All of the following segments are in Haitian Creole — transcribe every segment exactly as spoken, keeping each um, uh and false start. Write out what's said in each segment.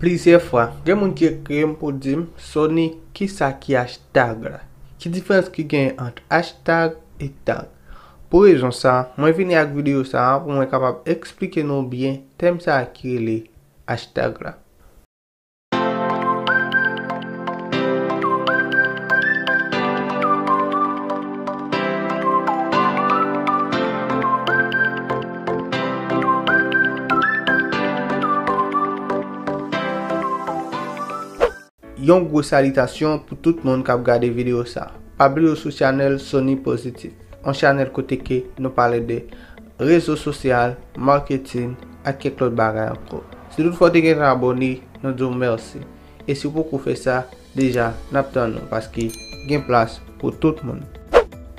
Plizyè fwa, gen moun ki ekri m pou di m, Sony, kisa ki hashtag la? Ki diferans ki genyen ant hashtag e tag? Pou rezon sa, mwen vini ak videyo sa a pou mwen kapab eksplike nou byen tèm sa a ki rele hashtag la. Yon gwo salitasyon pou tout moun k ap gade videyo sa. Pa bliye w sou chanèl Sony Positif, yon chanèl kote ke nou pale de rezo sosyal, maketin, ak kèk lòt bagay ankò. Si toutfwa w te gentan abòne, nou di w mèsi. E si w poko fè sa, deja, n ap tann ou, paske gen plas pou tout moun.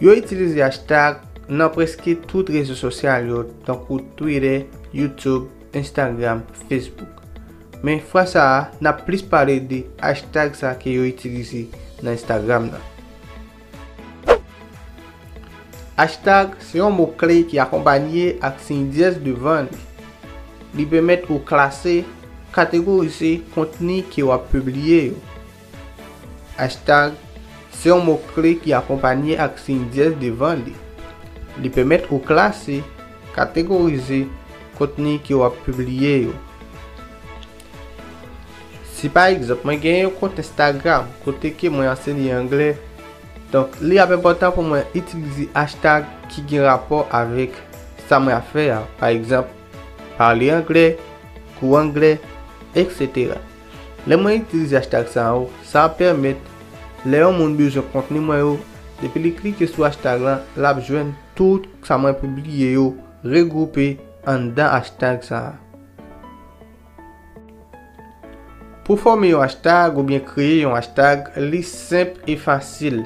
Yo itilize hashtag nan prèske tout rezo sosyal yo, tankou Twitter, YouTube, Instagram, Facebook. Men fwa sa a, n ap plis pale de hashtag sa ke yo itilize nan Instagram nan. Hashtag se yon mo kle ki akonpanye ak siy dyèz devan li. Li pèmèt ou klase, kategorize kontni ke w ap pibliye yo. Hashtag se yon mo kle ki akonpanye ak siy dyèz devan li. Li pèmèt ou klase, kategorize kontni ke w ap pibliye yo. Si pa egzanp, mwen gen yon kont Instagram kote ke mwen ansenye anglè, donk li ap enpòtan pou mwen itilize hashtag ki gen rapò avèk sa mwen ap fè a. Pa egzanp, pale anglè, kou anglè, etsetera. Lè mwen itilize hashtag sa yo, sa ap pèmèt lè yon moun bezwen kontni mwen yo, depi li klike sou hashtag la, l ap jwenn tout sa mwen pibliye yo regwoupe anndan hashtag sa a. Pou fòme yon hashtag oubyen kreye yon hashtag, li senp e fasil.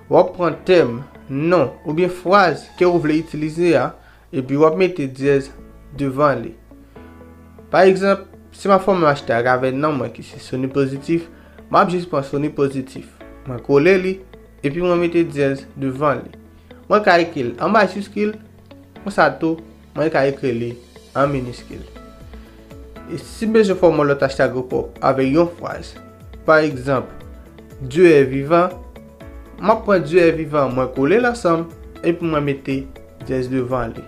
W ap pran tèm, non, oubyen fraz ke w vle itilize a, epi w ap mete dyèz devan li. Pa egzanp, si m ap fòme yon hashtag avè non mwen ki se Sony Positif, m ap jis pran Sony Positif. Mwen kole li, epi mwen mete dyèz devan li. Mwen ka ekri l an majiskil, konsa tou, mwen ka ekri li an miniskil. E si m bezwen fòme yon lòt hashtag ankò avèk yon fraz, pa egzanp, Dieu est vivant, m ap pran Dieu est vivant, mwen kole l ansanm, epi mwen mete dyèz devan li.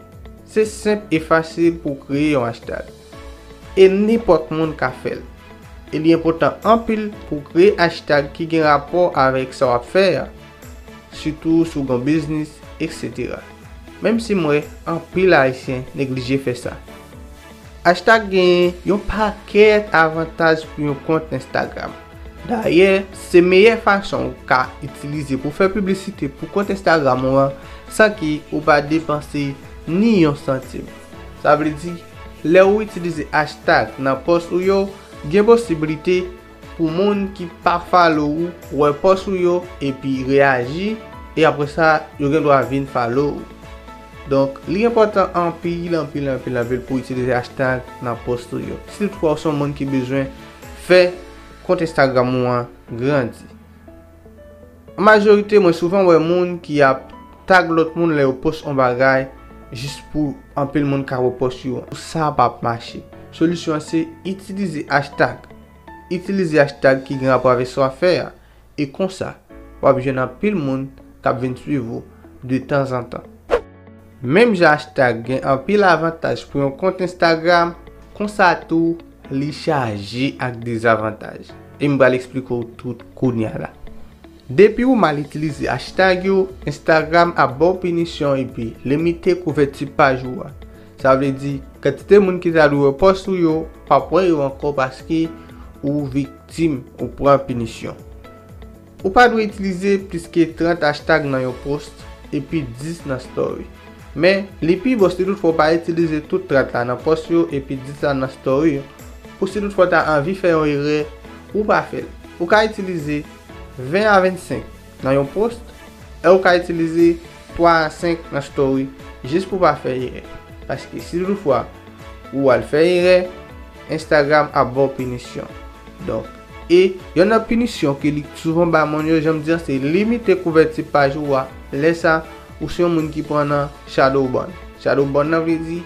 Se senp e fasil pou w kreye yon hashtag. E nenpòt moun ka fè l. E li enpòtan anpil pou w kreye hashtag ki gen rapò avèk sa w ap fè a, sitou si w gen yon biznis, etsetera. Menm si m wè anpil Ayisyen neglije fè sa. Hashtag genyen yon pakèt avantaj pou yon kont Instagram. Dayè, se meyè fason ou ka itilize pou fè piblisite pou kont Instagram ou an san ke ou pa depanse ni yon santim. Sa vle di, lè ou itilize hashtag nan pòs ou yo, gen posiblite pou moun ki pa follow ou wè pòs ou yo epi reyaji, e apre sa, yo gen dwa vin follow ou. Donk, li enpòtan anpil, anpil, anpil, anpil pou w itilize hashtag nan pòs ou yo. Si toutfwa ou se yon moun ki bezwen fè kont Instagram ou an grandi. An majorite, mwen souvan wè moun ki ap tag lòt moun lè yo post yon bagay jis pou anpil moun ka wè pòs yo. Sa p ap mache. Solisyon an se itilize hashtag. Itilize hashtag ki gen rapò avèk sa w ap fè a. E konsa, w ap jwenn anpil moun k ap vin swiv ou detanzantan. Menm jan hashtag gen anpil avantaj pou yon kont Instagram, konsa tou li chaje ak dezavantaj. E m pral eksplike w tout kounye a la. Depi ou mal itilize hashtag yo, Instagram ap ba w pinisyon epi limite kouvèti paj ou a. Sa vle di, kantite moun ki ta dwe wè pòs ou yo p ap wè yo ankò paske ou viktim, ou pran pinisyon. Ou pa dwe itilize plis ke trant hashtag nan yon post epi dis nan story. Men, li pi bon si toutfwa w pa itilize tout trant la nan pòs yo epi dis la nan story yo. Pou si toutfwa w ta anvi fè yon erè, ou pa fè l. Ou ka itilize ven a vennsenk nan yon post, e ou ka itilize twa a senk nan story, jis pou w pa fè erè. Paske si toutfwa ou al fè erè, Instagram ap ba w pinisyon. Donk, e yonn nan pinisyon ke li souvan ba moun yo, jan m di an, se limite kouvèti paj ou a. Lè sa, ou se yon moun ki pran nan shadow ban. Shadow ban nan vle di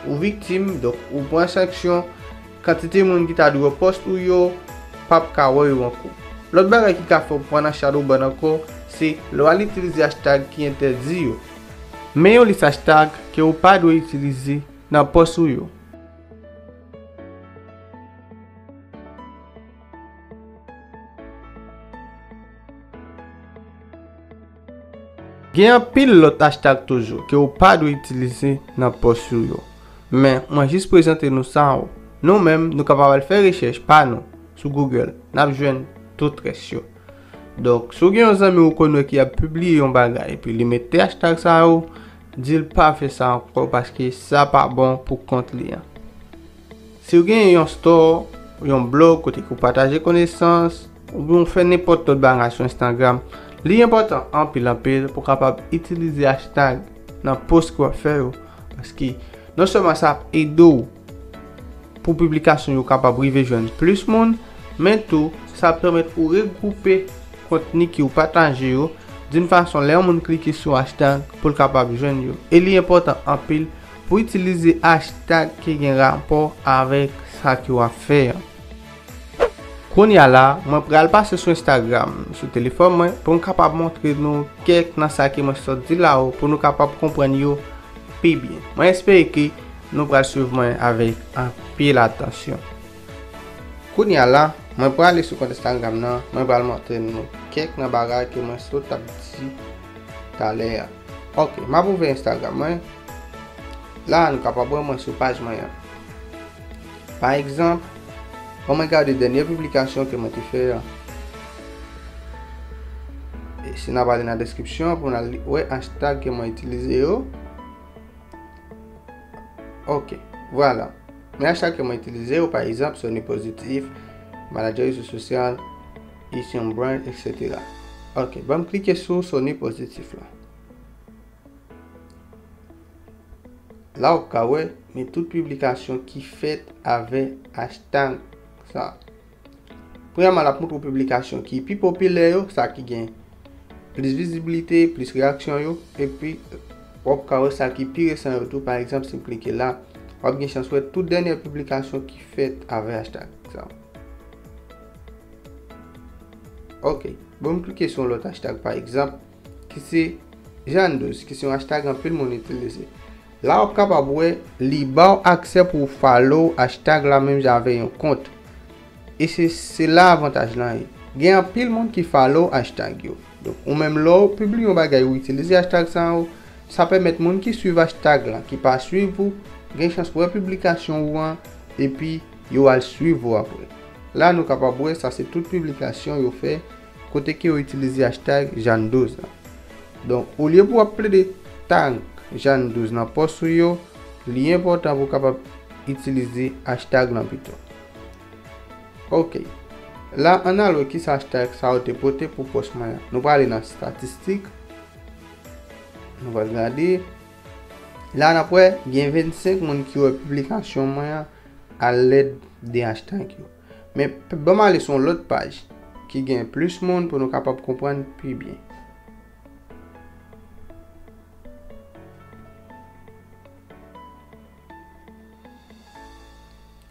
ou viktim, donk ou pran sanksyon kantite moun ki ta dwe wè pòs ou yo p ap ka wè yo ankò. Lòt bagay ki ka fè w pran nan Shadowban ankò, se lè w al itilize hashtag ki entèdi yo. Men yon lis hashtag ke w pa dwe itilize nan pòs ou yo. Gen anpil lòt hashtag toujou ke w pa dwe itilize nan pòs ou yo. Men, mwen jis prezante nou sa yo. Nou menm, nou kapab al fè rechèch pa nou sou Google. N ap jwenn tout rès yo. Donk, si w gen yon zanmi ou konn wè ki ap pibliye yon bagay, epi li mete hashtag sa yo, di l pa fè sa ankò, paske sa pa bon pou kont li an. Si w gen yon store, yon blog kote ke w pataje konesans, oubyen w fè nenpòt lòt bagay sou Instagram, li enpòtan anpil, anpil pou w kapab itilize hashtag nan post ke w ap fè yo. Paske non sèlman sa ap ede w pou piblikasyon yo kapab rive jwenn plis moun, men tou, sa ap pèmèt ou regwoupe kontni ke w pataje yo, d'une façon, lè yon moun klike sou hashtag, pou l kapab jwenn yo. E li enpòtan anpil pou w itilize hashtag ki gen rapò avèk sa ke w ap fè an. Kounye a la, mwen pral pase sou Instagram, sou telefòn mwen, pou m kapab montre nou kèk nan sa ke mwen sot di la yo, pou nou kapab konprann yo pi byen. Mwen espere ke nou pral swiv mwen avèk anpil atansyon. Kounye a la, mwen prale sou kont Instagram nan, mwen pral montre nou kèk nan bagay ke mwen sot ap di talè a. Ok, m ap ouvè Instagram mwen. La, nou kapab wè mwen sou paj mwen an. Pa egzanp, ban mwen gade dènye piblikasyon ke mwen te fè an. E si n ap ale nan deskripsyon pou n al li-, wè hashtag ke mwen itilize yo. Ok, vwala. Men hashtag ke mwen itilize yo, pa egzanp, Sony Pozitif, Manager Rezo Sosyal, Ici on Brand, et cetera. Ok, ban m klike sou Sony Pozitif la. La w ka wè, men tout piblikasyon ki fèt avè hashtag sa. Premyèman, l ap montre w piblikasyon ki pi popilè yo, sa ki gen plis vizibilite, plis reyaksyon yo, epi w ap ka wè sa ki pi resan yo tou. Pa egzanp, si m klike la, w ap gen chans wè tout dènye piblikasyon ki fèt avè hashtag sa. Ok, bon, m klike sou yon lòt hashtag, pa egzanp, ki se Jeanne douz, ki se yon hashtag anpil moun itilize. La w ap kapab wè li ba w aksè pou w follow hashtag la menm jan avè yon kont. E se, se la avantaj lan ye. Gen anpil moun ki follow hashtag yo. Donk, ou menm lè w pibliye yon bagay ou itilize hashtag sa yo, sa pèmèt moun ki swiv hashtag la, ki pa swiv ou, gen chans wè piblikasyon ou an, epi yo al swiv ou apre. La nou kapab wè sa se tout piblikasyon yo fè kote ke yo itilize hashtag Jeanne douz la. Donk, olye pou w ap plede tag Jeanne douz nan pòs ou yo, li enpòtan pou w kapab itilize hashtag lan pito. Ok. La, ann al wè kisa hashtag sa yo te pote pou pòs mwen an. Nou prale nan estatistik. Nou pral gade. La, n ap wè, gen vennsenk moun ki wè piblikasyon mwen an alèd de hashtag yo. Men, p-, ban m ale sou yon lòt paj ki gen plis moun pou nou kapab konprann pi byen.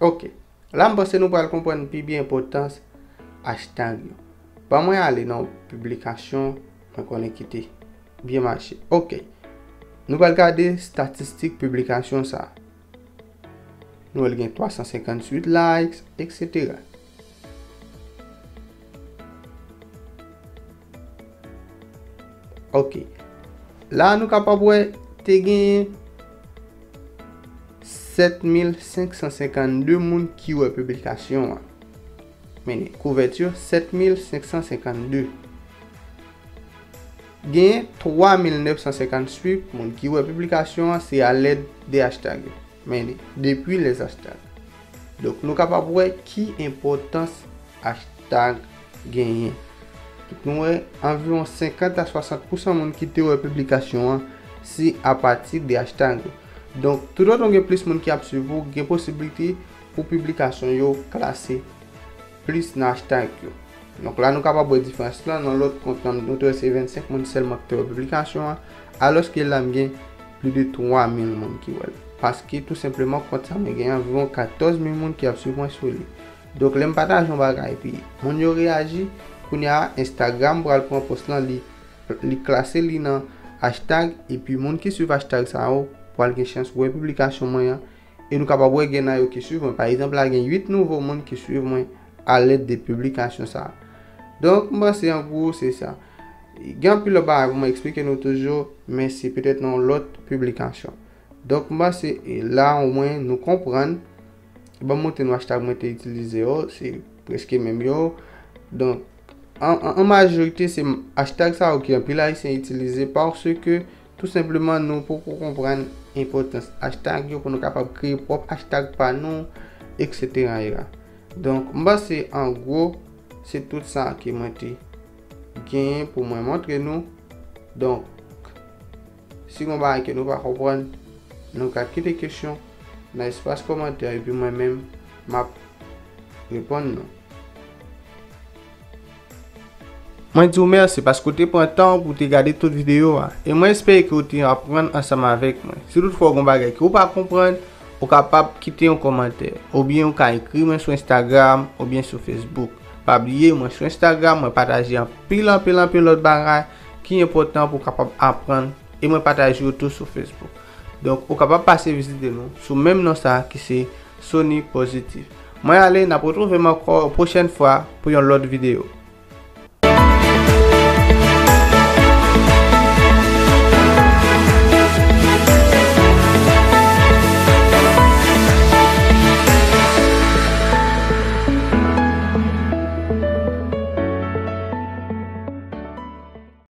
Ok. La, m panse nou pral konprann pi byen enpòtans hashtag yo. Ban mwen ale nan yon piblikasyon mwen konnen ki te byen mache. Ok. Nou pral gade estatistik piblikasyon sa a. Nou wè l gen twa san senkantuit likes, et cetera. Ok. La, nou kapab wè, te gen sèt mil senk san senkannde moun ki wè piblikasyon an. Men, kouvèti, sèt mil senk san senkannde. Gen twa mil nèf san senkantuit moun ki wè piblikasyon an, se alèd de hashtag yo. Men, depi les hashtags. Donk, nou kapab wè ki enpòtans hashtag genyen. Donk, nou wè anviwon senkant a swasant pousan moun ki te wè piblikasyon an, se apati de hashtag yo. Donk, toutotan gen plis moun ki ap swiv ou, gen posiblite pou piblikasyon yo klase plis nan hashtag yo. Donk, la, nou kapab wè diferans lan. Nan lòt kont lan, nou te wè se vennsenk moun sèlman ki te wè piblikasyon an, alòske la, m gen plis de twa mil moun ki wè l. paske tou senpleman kont sa mwen gen anviwon katòz mil moun ki ap swiv mwen sou li. Donk lè m pataje yon bagay epi moun yo reyaji, kounye a Instagram pral pran post lan, li, li klase li nan hashtag, epi moun ki swiv hashtag sa yo pral gen chans wè piblikasyon mwen an. E nou kapab wè gen nan yo ki swiv mwen. Pa egzanp la gen uit nouvo moun ki swiv mwen alèd de piblikasyon sa. Donk m panse an gwo se sa. Gen anpil lòt bagay pou mwen eksplike nou toujou, men se petèt nan yon lòt piblikasyon. Donk m panse e la omwen nou konprann. Ban m montre nou hashtag mwen te itilize yo, se prèske menm yo. Donk an, an, an majorite se hashtag sa yo ki anpil ayisyen itilize paske tou senpleman nou poko konprann enpòtans hashtag yo pou nou kapab kreye pwòp hashtag pa nou, et cetera. Donk m panse an gwo se tout sa ke mwen te genyen pou mwen montre nou. Donk si gon bagay ke nou pa konprann, nou ka kite kesyon nan espas kòmantè epi mwen menm m ap reponn nou. Mwen di w mèsi paske w te pran tan w pou w te gade tout videyo a. E mwen espere ke w te aprann ansanm avèk mwen. Si toutfwa w gon bagay ke w pa konprann, ou kapab kite yon kòmantè, oubyen ou ka ekri mwen sou Instagram oubyen sou Facebook. Pa bliye, mwen sou Instagram, mwen pataje anpil, anpil, anpil lòt bagay ki enpòtan pou w kapab aprann, e mwen pataje yo tou sou Facebook. Donk, ou kapab pase vizite nou sou menm non sa ki se Sony Positif. Mwen ale, n ap retwouve m ankò yon pwochèn fwa pou yon lòt videyo.